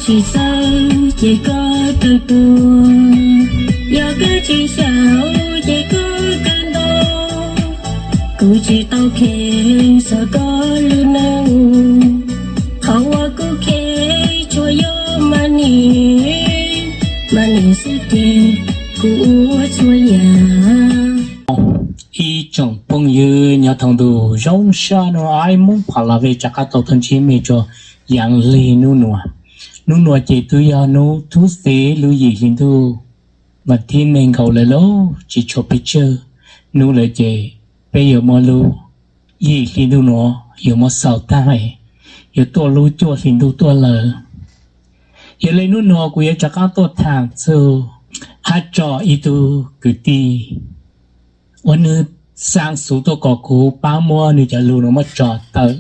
Tsis txawj ces koj kawg tuag, yog koj tsis xyaum ces koj kawg nto. Kuv tsis tau kheev xav koj lub neej, qhov uas kuv kheev tsuas yog money, money xwb ces kuv ua txhua yam. Ib tsoom phooj ywg nyob thoob ntuj, zoo sab no ib Hmoob Pha La Vej rov qab tau tuaj ntsib mej rua Yaav Lig nub nua. Nub nua ces twb yog nub Tuesday lub yim hli ntuj, vas thib nees nkaum lawm lauj, tsis tshuav pes tsawg hnub lawm ces peb yuav muab lub yim hli ntuj nua yuav muab xaus tag, yuav tuaj lub cuaj hli ntuj tuaj lawm. Yog li nub nua kuv yuav rov qab tuaj tham txug hab tso ib tug kwv tij uas nwg xaa xuv tuaj kom kuv paab muab nwg cov lug nuav muab tso tawm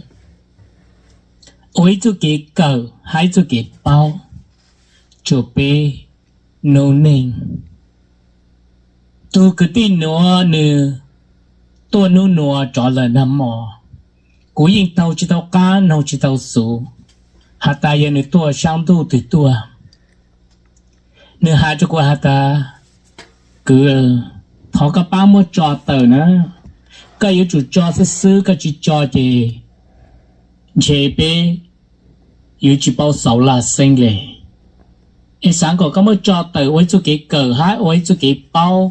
ua ib txuj kev kawm hab ib txuj kev paub rua peb noob neej. Tug kwv tij nuav nwg tuaj nub nua rov lawm nag hmo, kuv yeej taug tsis tau qab noog tsis tau xuv has tas yog nwg tuaj saab ntuj twg tuaj. Nwg has rua kuv has tas, kwv, thov koj paab muab tso tawm na, koj yuav tsum tso xwb xwb, koj tsis tso ces ntshe peb yuav tsis paub xauv laj xeeb le. Es xaav kom koj muab tso tawm ua ib txuj kev kawm hab ua ib txuj kev paub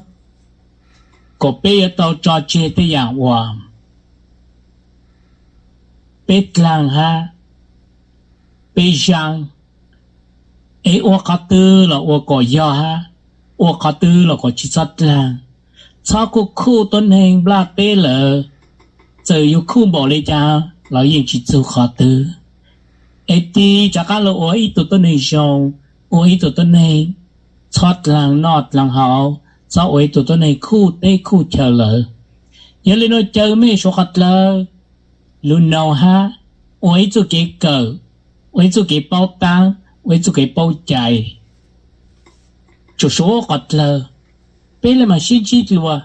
kom peb yuav tau tso tseg tej yaam uas peb dlaag hab peb zaab, es ua qhov twg los ua kom yog hab ua qhov twg los kom tsis txhob dlaag. Txhob khuj khuj tuab neeg nplaj peb lawm, txawm yug khuj npaum le caag los yeej tsis txug qhov twg. Es tig rov qab los ua ib tug tuab neeg zoo, ua ib tug tuab neeg txhob dlaag noj dlaag haus, txhob ua ib tug tuab neeg khuj teb khuj chaw lawm. Yog li no caw mej suav qhov dlawg lug noog hab ua ib txuj kev kawm, ua ib txuj kev paub taab, ua ib txuj kev paub cai, tsum suav qhov dlawg. Peb le maam sib ntsib dlua,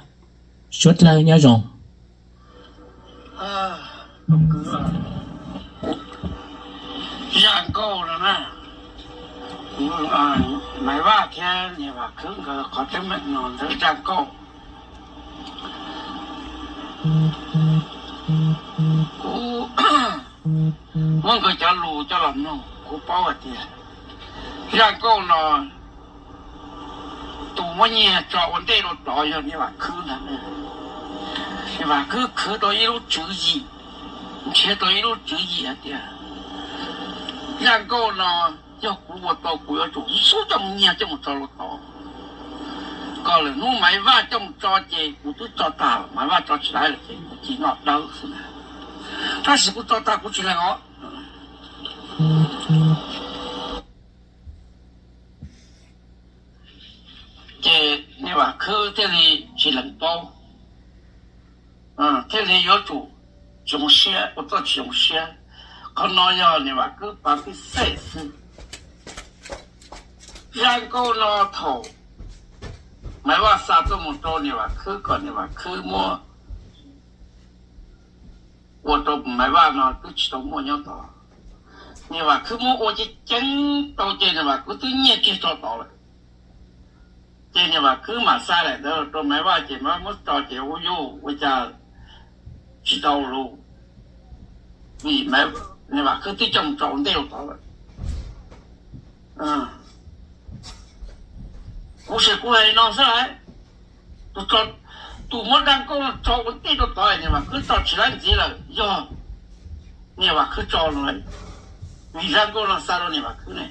suav dlawg nyob zoo. Zaj nkauj no na, Maiv Vaj thiab Niam Vam Khwb nkawd qhov teeb meem no ntawm zaj nkauj. Kuv muab nkawd cov lus coj los mloog, kuv paub hais tias zaj nkauj no tus muab nyiag tso ua ntej rau tod yog Niam Vam Khwb ntag. Niam Vam Khwb khwv rau ib lub tswv yim, nrhiav rau ib lub tswv yim hais tias zaj nkauj no yog kuv ua tau, kuv yuav tsum xub coj mus nyiag coj mus tso rau tod. Kom lwm hnub Maiv Vaj coj mus tso ces kuv twb tso tag, Maiv Vaj tso tsis tau lawm ces kuv cia noj dawb xwb na. Tab sis kuv tso tag kuv tsis lees os. Ces Niam Vam Khwb thiaj li tsis lees paub, thiaj li yuav tsum tsis zoo siab, ua txuj tsis zoo siab. Qhov no yog Niam Vam Khwb pav pib xej xwb. Zaj nkauj no thaum Maiv Vaj xa tuaj mus rau Niam Vam Khwb kom Niam Vam Khwb muab ua rau Maiv Vaj no twb tsis tau muaj nyob tod. Niam Vam Khwb muab ua ceev ceev tau ces Niam Vam Khwb twb nyiag kiag tso tod lawm. Ces Niam Vam Khwb mam xa daim ntawd rau Maiv Vaj ces Maiv Vaj muab tso ces ua yus ua cas tsis tau lus, vim Niam Vam Khwb twb coj mus tso ua ntej rau tod lawm. Kuv sim kuv hais no xwb, tus muab zaj nkauj no tso ua ntej rau tod Niam Vam Khwb tso tsis laib ntxiv lawm yog Niam Vam Khwb tso los, vim zaj nkauj no xa rau Niam Vam Khwb ne.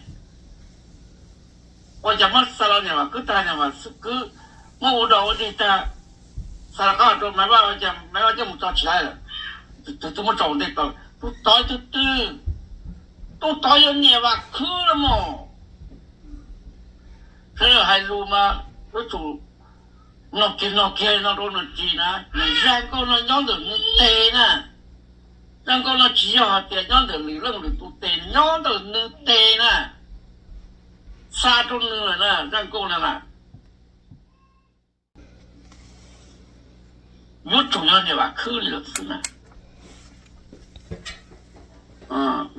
Ua cas muab xa los Niam Vam Khwb tag, Niam Vam Khwb muab ua dog ua dig tag, xa los qab rau Maiv Vaj, ua cas Maiv Vaj coj mus tso tsis laib lawm. Tus twg muab tso ua ntej tod, tus tod twg twg, tus tod yog Niam Vam Khwb los mas. Sawv daws hais lus mas yuav tsum mloog kiag mloog kiag no rau nws ris na, nws zaj nkauj no nyob ntawm nws tes na. Zaj nkauj no tsis yog hais tias nyob ntawm lwm leej lwm tus tes, nyob ntawm nws tes na. Xa rau nws lawm na, zaj nkauj no na. Yuav tsum yog Niam Vam Khwb li lawm xwb na.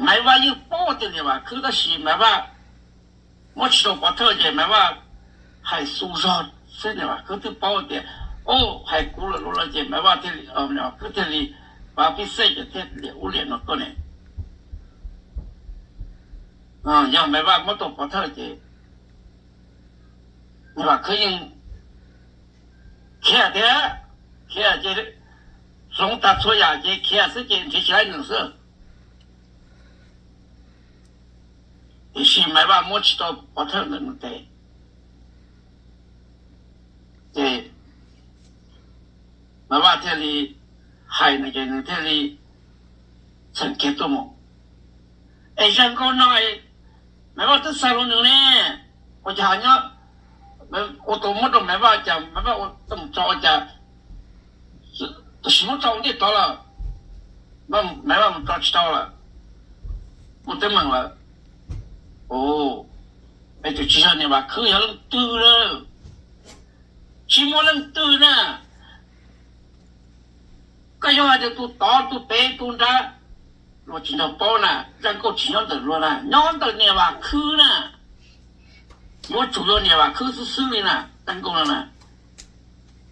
Maiv Vaj yeej paub tias Niam Vam Khwb tab sis Maiv Vaj muab tsis tau pov thawj ces Maiv Vaj hais xu zog xwb, Niam Vam Khwb twb paub tias, o, hais kuv lawm los ces Maiv Vaj thiaj li, Niam Vam Khwb thiaj li, Vam Pij Xej ces thiaj li ua liam no tuaj ne. Yog Maiv Vaj muab tau pov thawj ces Niam Vam Khwb yeej khiav thiab, khiav ces hloov tag txhua yam ces khiav xwb ces nrhiav tsis laib nws xwb. Tiam sis Maiv Vaj muab tsis tau pov thawj ntawm nws tes, ces Maiv Vaj thiaj li hais nws ces nws thiaj li txheem kiag tuaj mus. Es zaj nkauj no Maiv Vaj twb xa rau nws ne, ua cas nyob ua tau muab rau Maiv Vaj cas Maiv Vaj ua tau mus tso ua cas, tam sim muab tso ua ntej tod lawm, Maiv Vaj mus tso tsis tau lawm, muaj teeb meem lawm. Es tsis yog Niam Vam Khwb yog leej twg na, tsis muaj leej twg na. Koj yog hais tias tus tod tus pem tus nrad, luag tsis nrog paub na, zaj nkauj tsis nyob ntawm luag na, nyob ntawm Niam Vam Khwb na. Yuav tsum yog Niam Vam Khwb xwb xwb li na, zaj nkauj no na.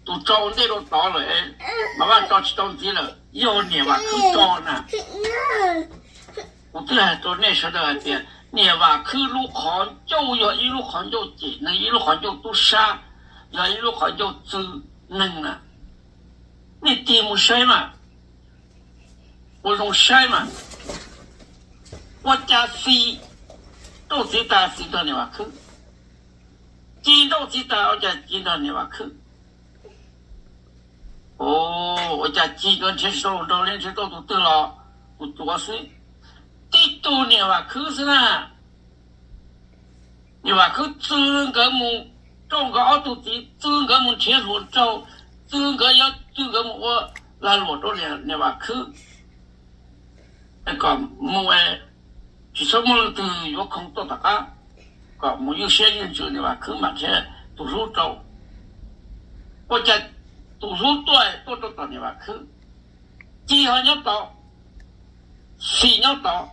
Tus tso ua ntej rau tod lawm, Maiv Vaj tso tsis tau ntxiv lawm, yog Niam Vam Khwb tso na. Kuv twb hais rau nej sawv daws hais tias Niam Vam Khwb lub qhov ncauj yog ib lub qhov ncauj cem neeg, ib lub qhov ncauj tub sab, yog ib lub qhov ncauj txwv neeg na. Nej tig mus saib mas, ua zoo saib mas, ua cas Xis nrauj txiv tas Xis nrog Niam Vam Khwb, Ci nrauj txiv tas ua cas Ci nrog Niam Vam Khwb. Ua cas Ci nkawd nrhiav tsis tau hluas nraug li, nrhiav tau tus twg los tus cuav xwb, tib tug Niam Vam Khwb xwb na. Niam Vam Khwb txwv nkawd mus, rau nkawd ob tug txiv txwv nkawd mus nrhiav hluas nraug, txwv nkawd yuav txwv nkawd mus ua lag luam rau Niam Vam Khwb. Kom mus, tsis txhob muaj leej twg yuav khoom tuaj tom qab, kom mus ywj siab ywj ntsws Niam Vam Khwb mam nrhiav tus hlub rau. Ua cas tus hlub tuaj tuaj rau tom Niam Vam Khwb, Ci ho nyob tod, Xis nyob tod.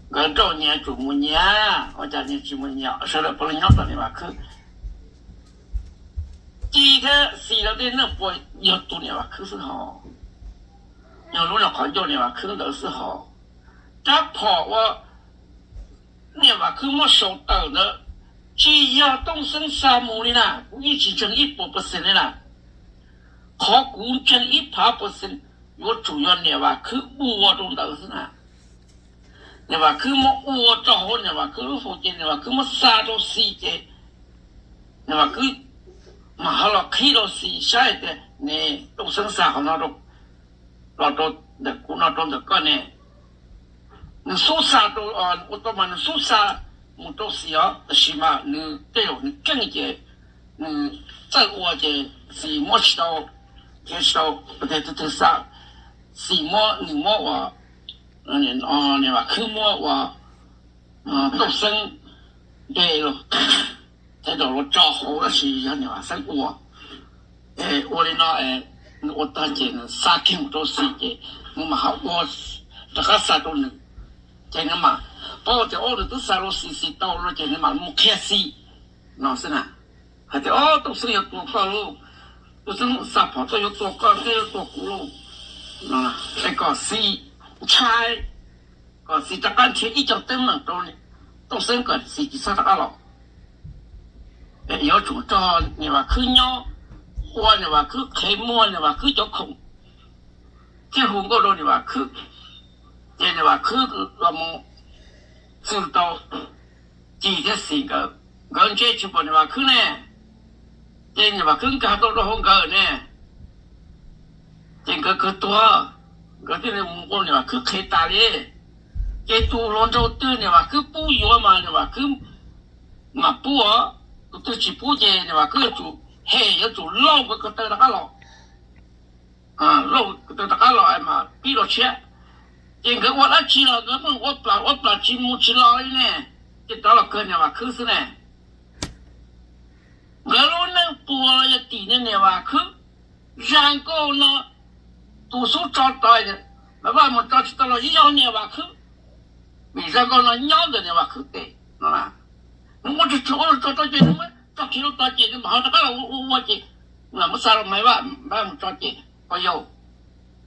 Nkawd nrauj nyias tsum mus nyias, ua cas nyias tsis mus nyias, sawv daws puav leej nyob tom Niam Vam Khwb. Ci thiab Xis lawv tej neej puas yog tus Niam Vam Khwb xwb hos, yog lub qhov ncauj Niam Vam Khwb ntawd xwb hos. Rab phom uas Niam Vam Khwb muab sau tawm ntawd tsis yog Tooj Xeeb xa mus li na, kuv yeej tsis ntseeg ib puas percent li na. Qhov kuv ntseeg ib phav percent yuav tsum yog Niam Vam Khwb ua rau ntawd xwb na. Niam Vam Khwb muab ua rau hauv Niam Vam Khwb lub hau ces Niam Vam Khwb muab xa rau Xis ces Niam Vam Khwb mam ho los qhib rau Xis saib tias ne, Tooj Xeeb xa qhov no los rau ntawm kuv no rau ntawm koj ne. Nws xub xa rau, ua tau mas nws xub xa mus rau Xis os, tab sis mas nws tej zaum nws keej ces nws txawj ua ces Xis muab tsis tau, nrhiav tsis tau, tus twg xa, Xis muab, nws muab ua, Niam Vam Khwb muab ua Tooj Xeeb npe los, tej zaum los tso hauv tab sis yog Niam Vam Xeeb ua. Es ua li no, nws ua tag ces nws xa kiag mus rau Xis ces nws mam ho ua rov qab xa rau nws. Ces nws mam paub tias o nws twb xa rau Xis, Xis tau no ces nws mam mus qhia Xis no xwb na. Hais tias o Tooj Xeeb yuav tua koj lauj, Tooj Xeeb xa phom tuaj yuav tua koj thiab yuav tua kuv lauj. Es kom Xis ntshai, kom Xis rov qab nrhiav ib co teeb meem rau Tooj Xeeb kom Xis tsis txhob rov qab los. Yuav tsum rog Niam Vam Khwb nyob, ua Niam Vam Khwb qhev muag Niam Vam Khwb cov khoom, thiab hu nkauj rau Niam Vam Khwb. Ces Niam Vam Khwb los mus txwv tau Ci thiab Xis nkawd, nkawd ntse tsis pom Niam Vam Khwb ne. Ces Niam Vam Khwb nkag tau rau hauv nkawd ne. Ces nkawd kawg tuag, nkawd thiaj li mus ua Niam Vam Khwb qhev tas li. Ces tus hluas nraug twg Niam Vam Khwb pub yuav mas Niam Vam Khwb mam pub os. Tus twg tsis pub ces Niam Vam Khwb yuav tsum hem, yuav tsum lauj nkawd ko taw rov qab los. Lauj ko taw rov qab los mas pib los tshiab. Ces nkawd ua dab tsi los nkawd pheej ua plam ua plam tsis mus tsis los li ne. Ces rov los kawg Niam Vam Khwb xwb ne. Nkawd lub neej puas los yog tim niag Niam Vam Khwb. Zaj nkauj no tus xub tso tod, Maiv Vaj mus tso tsis tau los yog Niam Vam Khwb, vim zaj nkauj no nyob ntawm Niam Vam Khwb tes no. Nws muab tso tso tso ces nws muab tso kiag lub tod ces nws mam ho rov qab los ua ua ua ces nws mam muab xa rau Maiv Vaj, Maiv Vaj mus tso ces, o yau,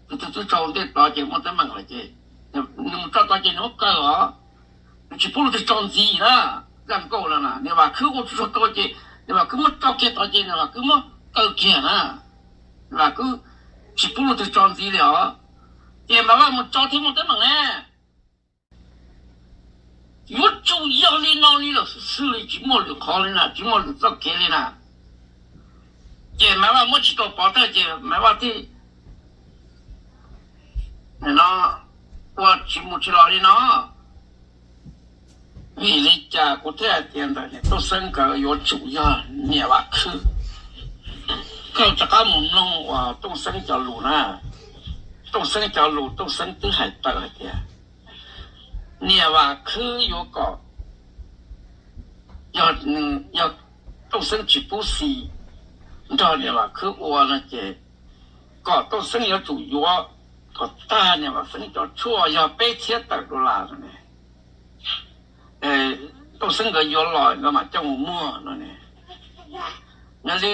tus twg twb tso ua ntej tod ces muaj teeb meem lawm ces nws mus tso tod ces nws muab kaw os. Nws tsis pub leej twg tso ntxiv na. Zaj nkauj no na, niam Vam Khwb ua tsis tau ces niam Vam Khwb muab tso kiag tod ces niam Vam Khwb muab kaw kiag na. Niam Vam Khwb tsis pub leej twg tso ntxiv li os. Ces Maiv Vaj mus tso thiab muaj teeb meem ne. Yuav tsum yog li no li lawm xwb xwb li, tsis muaj lwm qhov li na, tsis muaj lwm txoj kev li na. Ces Maiv Vaj muab tsis tau pov thawj ces Maiv Vaj thiaj no ua tsis mus tsis los li no. Vim li cas kuv thiaj hais tias ntawm niam Tooj Xeeb nkawd yuav tsum yog niam Vam Khwb. Koj rov qab mus mloog uas Tooj Xeeb cov lus na, Tooj Xeeb cov lus Tooj Xeeb twb hais tawm hais tias niam Vam Khwb yuav kom yog, yog Tooj Xeeb tsis pub Xis nrog niam Vam Khwb ua no ces kom Tooj Xeeb yuav tsum yuav kom tag niam Vam Xeeb cov tshuaj yog peb txhiab tawm dollar no ne. Tooj Xeeb nkawd yuav los nkawd mam coj mus muag no ne. Yog li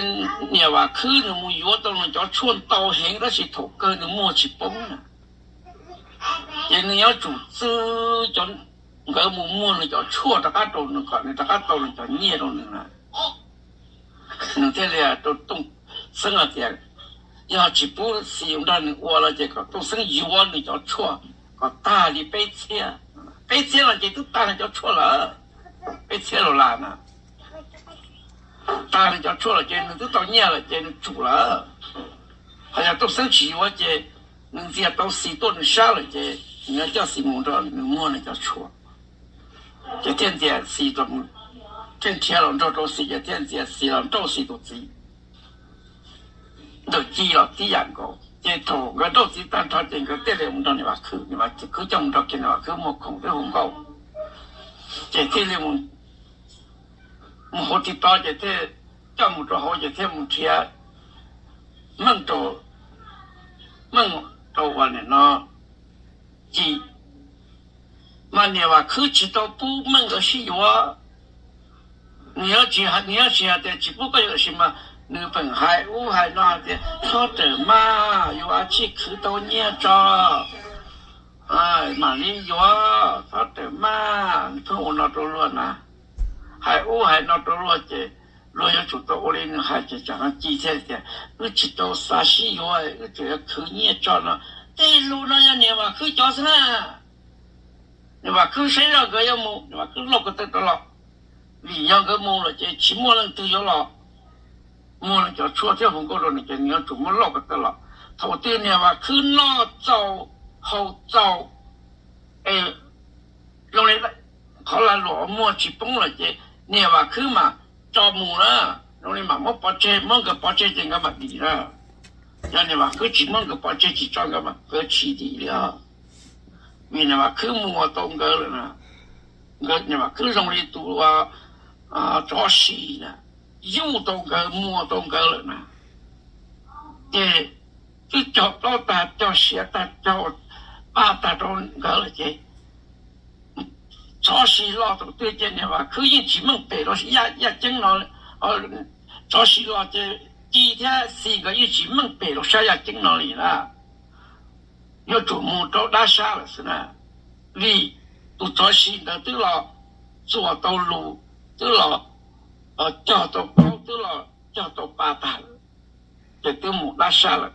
niam Vam Khwb nws mus yuav tau nws cov tshuaj ntau heev tab sis thaum kawg nws muag tsis poob na. Ces nws yuav tsum txwv cov, nkawd mus muag nws cov tshuaj rov qab rau nws kom nws rov qab tau nws cov nyiaj rau nws na. Nws thiaj li rau Tooj Xeeb hais tias yog tsis pub Xis nrog nws ua los ces kom Tooj Xeeb yuav nws cov tshuaj kom tag li peb txhiab. Peb txhiab no ces twb tag nws cov tshuaj lawm. Peb txhiab dollar na, tag nws cov tshuaj lawm ces nws twb tau nyiaj lawm ces nws tsum lawm. Ho yog Tooj Xeeb tsis yuav ces nws ntxias tau Xis tuaj nws sab lawm ces nws yuav coj Xis mus nrog nws muag nws cov tshuaj. Ces thiaj ntxias Xis, thiaj nrhiav los nrog rau Xis ces thiaj ntxias Xis los nrauj Xis tus txiv. Ntawm Ci los tib yam nkaus ces thaum nkawd nrauj txiv tag nrho ces nkawd thiaj li mus nrog niam Vam Khwb, niam Vam Khwb coj mus nrog kiag niam Vam Khwb muag khoom twb hu nkauj. Ces thiaj li mus hauv tib tod ces thiaj coj mus rau hauv ces thiaj mus nrhiav Meej rau, Meej rau uas nim no Ci. Mas niam Vam Khwb tsis tau pub Meej nkawd sib yuav. Nws yuav tsis, nws yuav tsis hais tias tsis pub koj yuav ua si mas nws pheej hais ub hais no hais tias txhob rawm maj, yuav ua tsij khwv tau nyiaj tso, mam li yuav, txhob rawm maj. Nws pheej ua no rau luag na, hais ub hais no rau luag ces luag yuav tsum tau ua li nws hais ces tsam no Ci thiaj tias wb tsis tau xav sib yuav, wb tseem yuav khwv nyiaj tso no. Tej lus no yog niam Vam Khwb cov xwb na. Niam Vam Khwb saib zoj nkawd yuav mus, niam Vam Khwb lauj ko taw rov los, vim yog nkawd mus lawm ces tsis muaj leej twg yuav los muag nws cov tshuaj thiab hu nkauj rau nws ces nws yuav tsum muab lauj ko taw los. Thaum twg niam Vam Khwb noj txaus haus txaus, es zoo li qhov lag luam muag tsis poob lawm ces niam Vam Khwb mam tso mus na, zoo li mam muab pov tseg, muab nkawd pov tseg ces nkawd mam dim na. Yog niam Vam Khwb tsis muab nkawd pov tseg tsis tso nkawd mas nkawd tsis dim li os. Vim niam Vam Khwb muag tau nkawd lawm na, nkawd, niam Vam Khwb zoo li tus tsov si na, yuj tau nkawd muag tau nkawd lawm na. Ces twb cog plaub tag cog siav tag cog paj tag rau nkawd lawm ces tsov si los thaum twg ces niam Vam Khwb yeej tsis meej pem rau yaj ceeb no. Tsov si los ces Ci thiab Xis nkawd yeej tsis meej pem rau sab yaj ceeb no li na. Yuav tsum mus rau dab sab lawm xwb na, vim tus tsov si ntawd twb los txuas tau lus, twb los cog tau plaub, twb los cog tau pa tag lawm, ces twb mus dab sab lawm.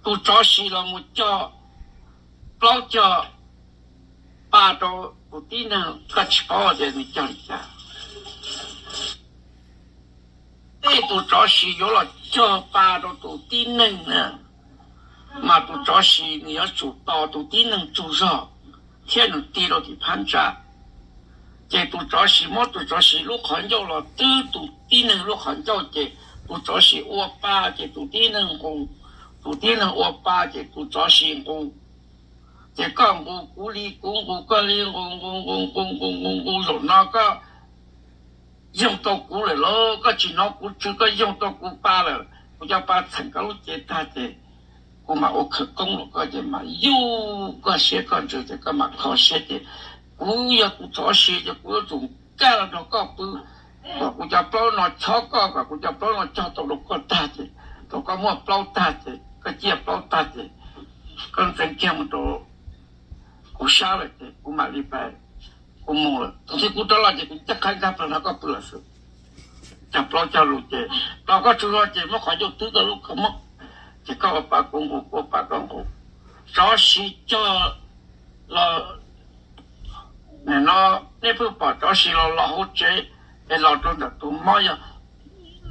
Tus tsov si los mus cog plaub cog pa rau tus tib neeg, koj tsis paub tias nws cog li cas. Tej tus tsov si yuav los cog pa rau tus tib neeg na, mas tus tsov si nws yuav tsum tos tus tib neeg tsaug zog thiab nws tig rau tim phab ntsa. Ces tus tsov si muab tus tsov si lub qhov ncauj los twb tus tib neeg lub qhov ncauj ces tus tsov si ua pa ces tus tib neeg nqus, tus tib neeg ua pa ces tus tsov si nqus. Ces koj nqus kuv li kuv nqus koj li, nqus nqus nqus nqus nqus nqus nqus zaum no koj yoog tau kuv lawm lauj, koj tsis hnov kuv tsw koj yoog tau kuv pa lawm, kuv cov pa txheem koj lub cev tag ces kuv mam ua khawv koob rau koj ces mam yuj koj siab koj ntsws ces koj mam kho siab ces kuv yog tus tsov si ces kuv yuav tsum kaj los nrog koj pw, kom kuv cov plaub no chob koj, kom kuv cov plaub no cog tau rau koj tag ces, thaum koj muaj plaub tag ces koj ciaj plaub tag ces koj ntxeev kiag mus rau kuv sab lawm ces kuv mam li pais, kuv mus lawm. Tus twg kuv rov los ces kuv coj qhaib nkag plaws nrog koj pw lawm xwb. Cog plaub cog lus ces tos koj tsaug zog ces muab qhov ncauj twb koj lub kua muag, ces koj ua pa kuv nqus, kuv ua pa koj nqus. Tsov siv cog los, no, nej pheej pom tsov siv los los hauv tsev es los rau ntawm tus mob yog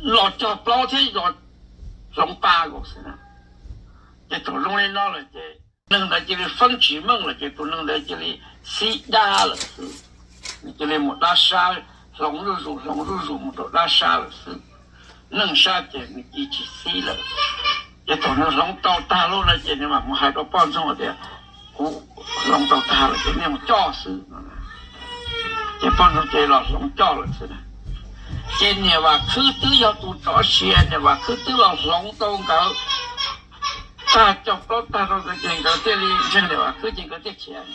los cog plaub thiab los hloov pa nkaus xwb na. Ces thaum zoo li no lawm ces neeg ntawd cia li feeb tsis meej lawm ces tus neeg ntawd cia li xib dab lawm xwb. Nws cia li mus dab sab, hloov zuj zus hloov zuj zus mus rau dab sab lawm xwb. Neeg sab ces nws cia tsis xib lawm. Ces thaum nws hloov tau tag lawm no ces nws mam mus hais rau poj ntxoog tias, kuv hloov tau tag lawm ces nej mus coj xwb. Ces poj ntxoog ces los hloov coj lawm xwb. Ces niam Vam Khwb twb yog tus tsov siv, niam Vam Khwb twb los hloov tau nkawd tag, cog plaub tag rau nkawd ces nkawd thiaj li ntseeg niam Vam Khwb ces nkawd thiaj khiav.